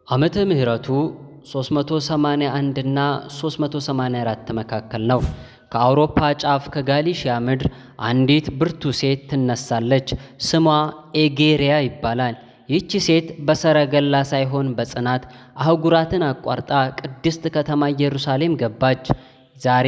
ዓመተ ምሕረቱ 381 እና 384 መካከል ነው። ከአውሮፓ ጫፍ ከጋሊሺያ ምድር አንዲት ብርቱ ሴት ትነሳለች። ስሟ ኤጌሪያ ይባላል። ይህቺ ሴት በሰረገላ ሳይሆን በጽናት አህጉራትን አቋርጣ ቅድስት ከተማ ኢየሩሳሌም ገባች። ዛሬ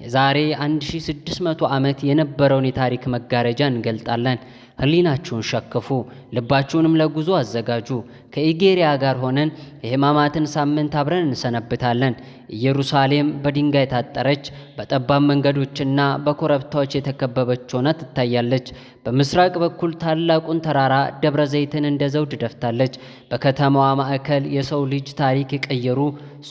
የዛሬ 1600 ዓመት የነበረውን የታሪክ መጋረጃ እንገልጣለን። ሕሊናችሁን ሸክፉ፣ ልባችሁንም ለጉዞ አዘጋጁ። ከኢጌሪያ ጋር ሆነን የሕማማትን ሳምንት አብረን እንሰነብታለን። ኢየሩሳሌም በድንጋይ ታጠረች፣ በጠባብ መንገዶችና በኮረብታዎች የተከበበች ሆና ትታያለች። በምስራቅ በኩል ታላቁን ተራራ ደብረ ዘይትን እንደ ዘውድ ደፍታለች። በከተማዋ ማዕከል የሰው ልጅ ታሪክ የቀየሩ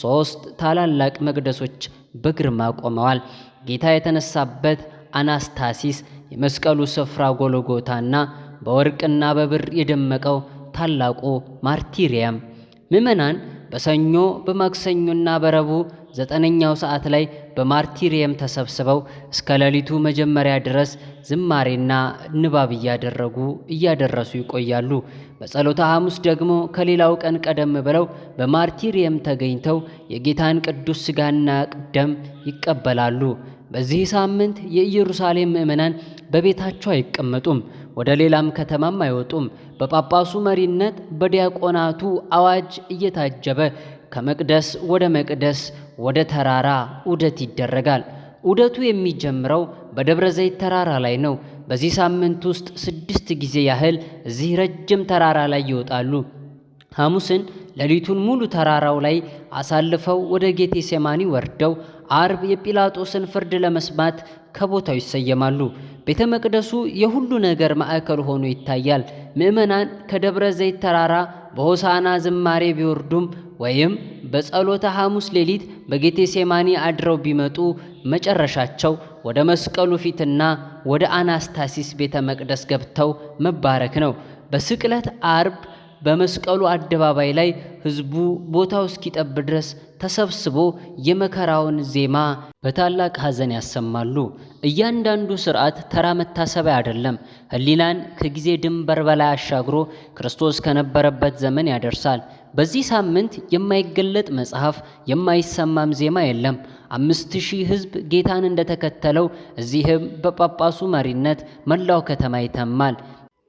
ሦስት ታላላቅ መቅደሶች በግርማ ቆመዋል። ጌታ የተነሳበት አናስታሲስ፣ የመስቀሉ ስፍራ ጎልጎታና በወርቅና በብር የደመቀው ታላቁ ማርቲሪየም። ምዕመናን በሰኞ፣ በማክሰኞና በረቡዕ 9ኛው ሰዓት ላይ በማርቲሪየም ተሰብስበው እስከ ሌሊቱ መጀመሪያ ድረስ ዝማሬና ንባብ እያደረጉ እያደረሱ ይቆያሉ። በጸሎተ ሐሙስ ደግሞ ከሌላው ቀን ቀደም ብለው በማርቲሪየም ተገኝተው የጌታን ቅዱስ ሥጋና ደም ይቀበላሉ። በዚህ ሳምንት የኢየሩሳሌም ምዕመናን በቤታቸው አይቀመጡም፣ ወደ ሌላም ከተማም አይወጡም። በጳጳሱ መሪነት በዲያቆናቱ አዋጅ እየታጀበ ከመቅደስ ወደ መቅደስ ወደ ተራራ ዑደት ይደረጋል። ዑደቱ የሚጀምረው በደብረ ዘይት ተራራ ላይ ነው። በዚህ ሳምንት ውስጥ 6 ጊዜ ያህል እዚህ ረጅም ተራራ ላይ ይወጣሉ። ሐሙስን ሌሊቱን ሙሉ ተራራው ላይ አሳልፈው ወደ ጌቴሴማኒ ወርደው አርብ የጲላጦስን ፍርድ ለመስማት ከቦታው ይሰየማሉ። ቤተ መቅደሱ የሁሉ ነገር ማዕከል ሆኖ ይታያል። ምዕመናን ከደብረ ዘይት ተራራ በሆሳና ዝማሬ ቢወርዱም ወይም በጸሎተ ሐሙስ ሌሊት በጌቴሴማኒ አድረው ቢመጡ መጨረሻቸው ወደ መስቀሉ ፊትና ወደ አናስታሲስ ቤተ መቅደስ ገብተው መባረክ ነው። በስቅለት አርብ በመስቀሉ አደባባይ ላይ ሕዝቡ ቦታው እስኪጠብ ድረስ ተሰብስቦ የመከራውን ዜማ በታላቅ ሐዘን ያሰማሉ። እያንዳንዱ ሥርዓት ተራ መታሰቢያ አይደለም። ሕሊናን ከጊዜ ድንበር በላይ አሻግሮ ክርስቶስ ከነበረበት ዘመን ያደርሳል። በዚህ ሳምንት የማይገለጥ መጽሐፍ፣ የማይሰማም ዜማ የለም። 5000 ሕዝብ ጌታን እንደተከተለው እዚህም በጳጳሱ መሪነት መላው ከተማ ይተማል።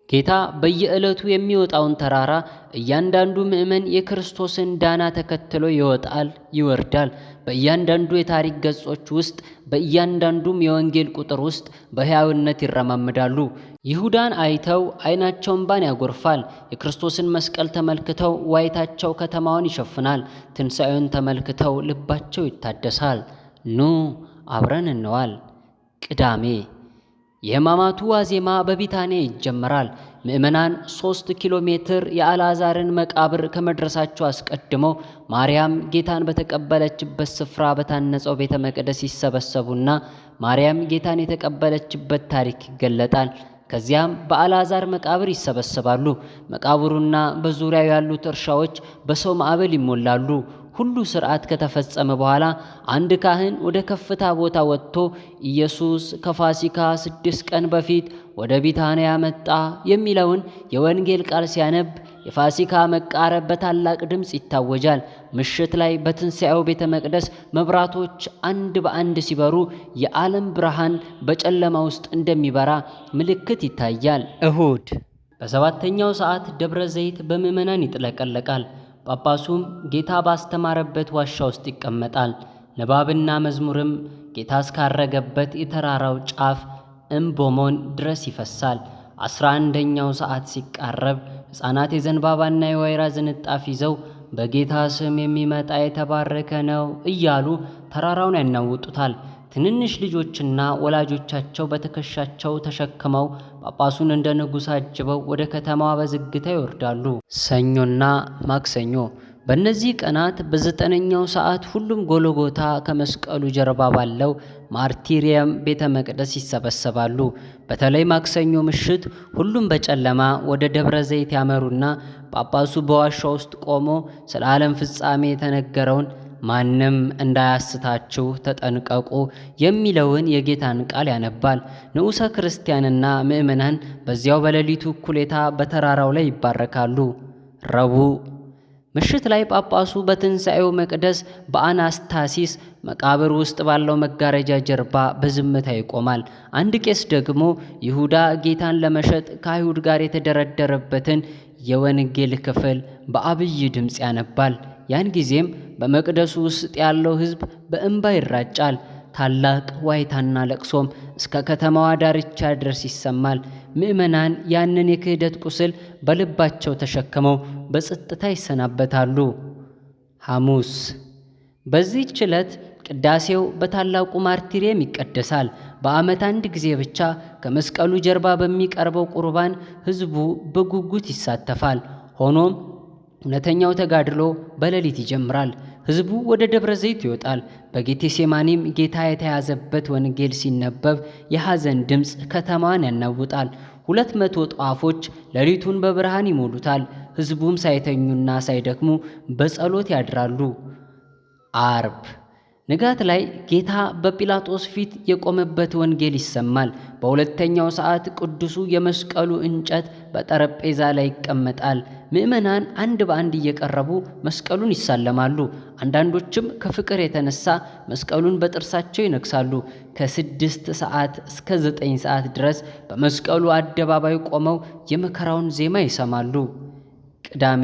ጌታ በየዕለቱ የሚወጣውን ተራራ እያንዳንዱ ምዕመን የክርስቶስን ዳና ተከትሎ ይወጣል፣ ይወርዳል። በእያንዳንዱ የታሪክ ገጾች ውስጥ፣ በእያንዳንዱም የወንጌል ቁጥር ውስጥ በሕያውነት ይረማመዳሉ። ይሁዳን አይተው ዓይናቸው እንባን ያጎርፋል። የክርስቶስን መስቀል ተመልክተው ዋይታቸው ከተማዋን ይሸፍናል። ትንሣኤውን ተመልክተው ልባቸው ይታደሳል። ኑ አብረን እንዋል። ቅዳሜ የሕማማቱ ዋዜማ በቢታንያ ይጀመራል። ምዕመናን 3 ኪሎ ሜትር የአልዓዛርን መቃብር ከመድረሳቸው አስቀድመው ማርያም ጌታን በተቀበለችበት ስፍራ በታነጸው ቤተ መቅደስ ይሰበሰቡና ማርያም ጌታን የተቀበለችበት ታሪክ ይገለጣል። ከዚያም በአልዓዛር መቃብር ይሰበሰባሉ። መቃብሩና በዙሪያው ያሉት እርሻዎች በሰው ማዕበል ይሞላሉ። ሁሉ ሥርዓት ከተፈጸመ በኋላ አንድ ካህን ወደ ከፍታ ቦታ ወጥቶ ኢየሱስ ከፋሲካ 6 ቀን በፊት ወደ ቢታንያ መጣ የሚለውን የወንጌል ቃል ሲያነብ የፋሲካ መቃረብ በታላቅ ድምፅ ይታወጃል። ምሽት ላይ በትንሣኤው ቤተ መቅደስ መብራቶች አንድ በአንድ ሲበሩ የዓለም ብርሃን በጨለማ ውስጥ እንደሚበራ ምልክት ይታያል። እሁድ በ7ኛው ሰዓት ደብረ ዘይት በምዕመናን ይጥለቀለቃል። ጳጳሱም ጌታ ባስተማረበት ዋሻ ውስጥ ይቀመጣል። ንባብና መዝሙርም ጌታ እስካረገበት የተራራው ጫፍ እምቦሞን ድረስ ይፈሳል። 11ኛው ሰዓት ሲቃረብ ሕፃናት የዘንባባና የወይራ ዝንጣፍ ይዘው በጌታ ስም የሚመጣ የተባረከ ነው እያሉ ተራራውን ያናውጡታል። ትንንሽ ልጆችና ወላጆቻቸው በትከሻቸው ተሸክመው ጳጳሱን እንደ ንጉሥ አጅበው ወደ ከተማዋ በዝግታ ይወርዳሉ። ሰኞና ማክሰኞ በእነዚህ ቀናት በ9ኛው ሰዓት ሁሉም ጎልጎታ ከመስቀሉ ጀርባ ባለው ማርቲሪየም ቤተ መቅደስ ይሰበሰባሉ። በተለይ ማክሰኞ ምሽት ሁሉም በጨለማ ወደ ደብረ ዘይት ያመሩና ጳጳሱ በዋሻ ውስጥ ቆሞ ስለ ዓለም ፍጻሜ የተነገረውን ማንም እንዳያስታችሁ ተጠንቀቁ የሚለውን የጌታን ቃል ያነባል። ንዑሰ ክርስቲያንና ምዕመናን በዚያው በሌሊቱ እኩሌታ በተራራው ላይ ይባረካሉ። ረቡዕ ምሽት ላይ ጳጳሱ በትንሣኤው መቅደስ በአናስታሲስ መቃብር ውስጥ ባለው መጋረጃ ጀርባ በዝምታ ይቆማል። አንድ ቄስ ደግሞ ይሁዳ ጌታን ለመሸጥ ከአይሁድ ጋር የተደረደረበትን የወንጌል ክፍል በአብይ ድምፅ ያነባል። ያን ጊዜም በመቅደሱ ውስጥ ያለው ሕዝብ በእንባ ይራጫል። ታላቅ ዋይታና ለቅሶም እስከ ከተማዋ ዳርቻ ድረስ ይሰማል። ምዕመናን ያንን የክህደት ቁስል በልባቸው ተሸክመው በጸጥታ ይሰናበታሉ። ሐሙስ በዚህች ዕለት ቅዳሴው በታላቁ ማርቲሬም ይቀደሳል። በዓመት አንድ ጊዜ ብቻ ከመስቀሉ ጀርባ በሚቀርበው ቁርባን ሕዝቡ በጉጉት ይሳተፋል። ሆኖም እውነተኛው ተጋድሎ በሌሊት ይጀምራል። ሕዝቡ ወደ ደብረ ዘይት ይወጣል። በጌቴሴማኒም ጌታ የተያዘበት ወንጌል ሲነበብ የሐዘን ድምፅ ከተማዋን ያናውጣል። 200 ጧፎች ሌሊቱን በብርሃን ይሞሉታል። ሕዝቡም ሳይተኙና ሳይደክሙ በጸሎት ያድራሉ። አርብ ንጋት ላይ ጌታ በጲላጦስ ፊት የቆመበት ወንጌል ይሰማል። በሁለተኛው ሰዓት ቅዱሱ የመስቀሉ እንጨት በጠረጴዛ ላይ ይቀመጣል። ምዕመናን አንድ በአንድ እየቀረቡ መስቀሉን ይሳለማሉ። አንዳንዶችም ከፍቅር የተነሳ መስቀሉን በጥርሳቸው ይነክሳሉ። ከ6 ሰዓት እስከ 9 ሰዓት ድረስ በመስቀሉ አደባባይ ቆመው የመከራውን ዜማ ይሰማሉ። ቅዳሜ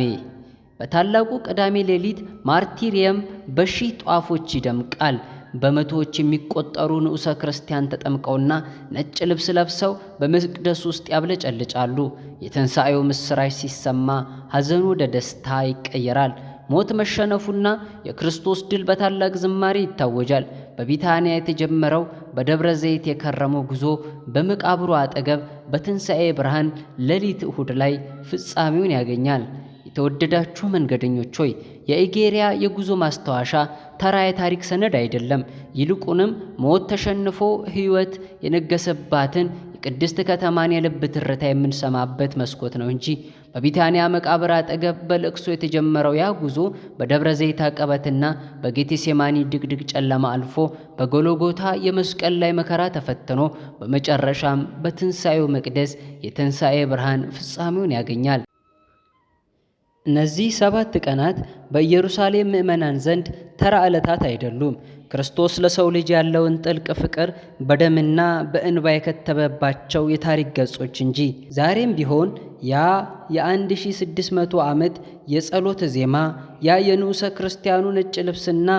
በታላቁ ቅዳሜ ሌሊት ማርቲሪየም በሺህ ጧፎች ይደምቃል። በመቶዎች የሚቆጠሩ ንዑሰ ክርስቲያን ተጠምቀውና ነጭ ልብስ ለብሰው በመቅደስ ውስጥ ያብለጨልጫሉ። የትንሣኤው ምስራች ሲሰማ ሐዘኑ ወደ ደስታ ይቀየራል። ሞት መሸነፉና የክርስቶስ ድል በታላቅ ዝማሬ ይታወጃል። በቢታንያ የተጀመረው በደብረ ዘይት የከረመው ጉዞ በመቃብሩ አጠገብ በትንሣኤ ብርሃን ሌሊት እሁድ ላይ ፍጻሜውን ያገኛል። የተወደዳችሁ መንገደኞች ሆይ፣ የኢጌሪያ የጉዞ ማስታወሻ ተራ የታሪክ ሰነድ አይደለም። ይልቁንም ሞት ተሸንፎ ሕይወት የነገሰባትን የቅድስት ከተማን የልብ ትርታ የምንሰማበት መስኮት ነው እንጂ። በቢታንያ መቃብር አጠገብ በለቅሶ የተጀመረው ያ ጉዞ በደብረ ዘይት አቀበትና በጌቴሴማኒ ድቅድቅ ጨለማ አልፎ፣ በጎልጎታ የመስቀል ላይ መከራ ተፈትኖ፣ በመጨረሻም በትንሣኤው መቅደስ የትንሣኤ ብርሃን ፍጻሜውን ያገኛል። እነዚህ 7 ቀናት በኢየሩሳሌም ምዕመናን ዘንድ ተራ ዕለታት አይደሉም። ክርስቶስ ለሰው ልጅ ያለውን ጥልቅ ፍቅር በደምና በእንባ የከተበባቸው የታሪክ ገጾች እንጂ። ዛሬም ቢሆን ያ የ1600 ዓመት የጸሎት ዜማ፣ ያ የንዑሰ ክርስቲያኑ ነጭ ልብስና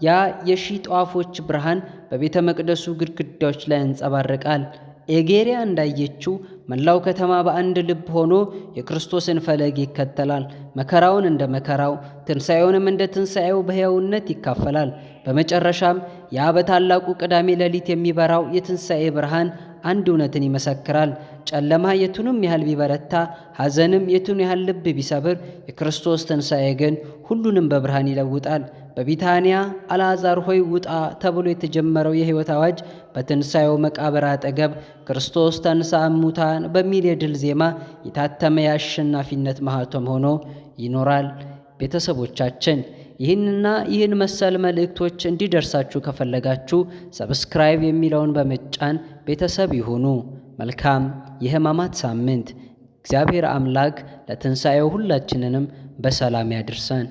ያ የሺህ ጧፎች ብርሃን በቤተ መቅደሱ ግድግዳዎች ላይ ያንጸባርቃል። ኤጌሪያ እንዳየችው መላው ከተማ በአንድ ልብ ሆኖ የክርስቶስን ፈለግ ይከተላል። መከራውን እንደ መከራው፣ ትንሣኤውንም እንደ ትንሣኤው በሕያውነት ይካፈላል። በመጨረሻም ያ በታላቁ ቅዳሜ ሌሊት የሚበራው የትንሣኤ ብርሃን አንድ እውነትን ይመሰክራል። ጨለማ የቱንም ያህል ቢበረታ፣ ሐዘንም የቱን ያህል ልብ ቢሰብር፣ የክርስቶስ ትንሣኤ ግን ሁሉንም በብርሃን ይለውጣል። በቢታንያ አልዓዛር ሆይ ውጣ ተብሎ የተጀመረው የሕይወት አዋጅ በትንሣኤው መቃብር አጠገብ ክርስቶስ ተንሥአ እሙታን በሚል የድል ዜማ የታተመ የአሸናፊነት ማኅተም ሆኖ ይኖራል። ቤተሰቦቻችን፣ ይህንና ይህን መሰል መልእክቶች እንዲደርሳችሁ ከፈለጋችሁ subscribe የሚለውን በመጫን ቤተሰብ ይሁኑ። መልካም የሕማማት ሳምንት። እግዚአብሔር አምላክ ለትንሣኤው ሁላችንንም በሰላም ያድርሰን።